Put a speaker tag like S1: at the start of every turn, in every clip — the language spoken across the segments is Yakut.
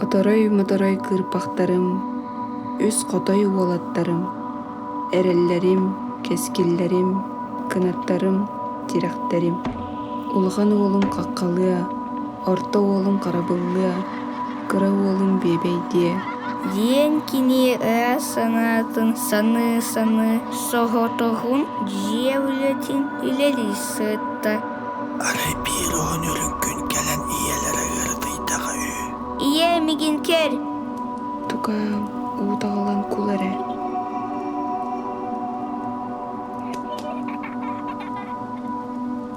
S1: Оторой-моторой кыырпахтарым, үс хотой уолаттарым, эрэллэрим, кэскиллэрим, кынаттарым, тирэхтэрим. Улахан уолум хаххалыа, орто уолум харабыллыа, кыра уолум биэбэйдиэ
S2: Диэн кини ыраас санаатын саныы-саныы соҕотоҕун дьиэ үлэтин үлэлии сытта.
S3: Арай биир уһун үрүҥ күн кэлэн ийэлэрэ ыарытыйдаҕа үһү.
S2: Ийээ, миигин кэр!
S1: Тукаам, уу таҕылан кул эрэ.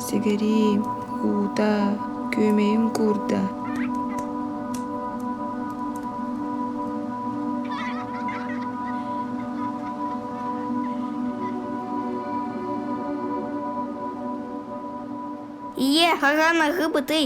S1: Сэгэриим, уута, күөмэйим куурда.
S2: Ийээ, хаһан аһыыбытый?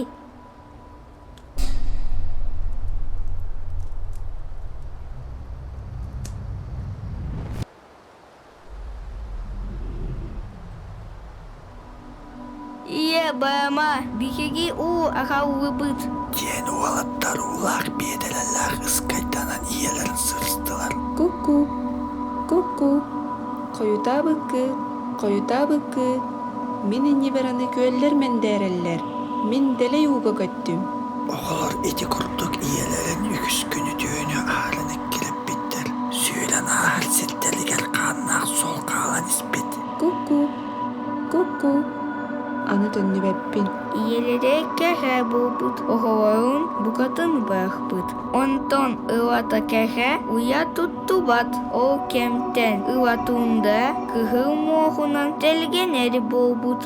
S2: Ийээ, баама, биһиги уу аһаллыбыт.
S3: Диэн уолаттар уулаах биэдэрэлээх ыскайданан ийэлэрин сырыстылар.
S1: Ку-ку, ку-ку, хойутаабыккыт, хойутаабыккыт, мин иннибэр аны күөллэр мэндээрэллэр, мин дэлэй ууга көттүм.
S3: Оҕолор ити курдук ийэлэрин үгүс күнү-түүнү аһарын эккирэппиттэр, сүүрэн ааһар сирдэригэр хааннаах суол хаалан испит.
S1: Ку-ку, ку-ку, аны төннүбэппин.
S2: Ийэлэрэ кэһэ буолбут оҕолорун букатын бырахпыт. Онтон ылата кэһэ уйа туттубат. Ол кэмтэн ыла туундара кыһыл муоһунан тэлгэнэр буолбут.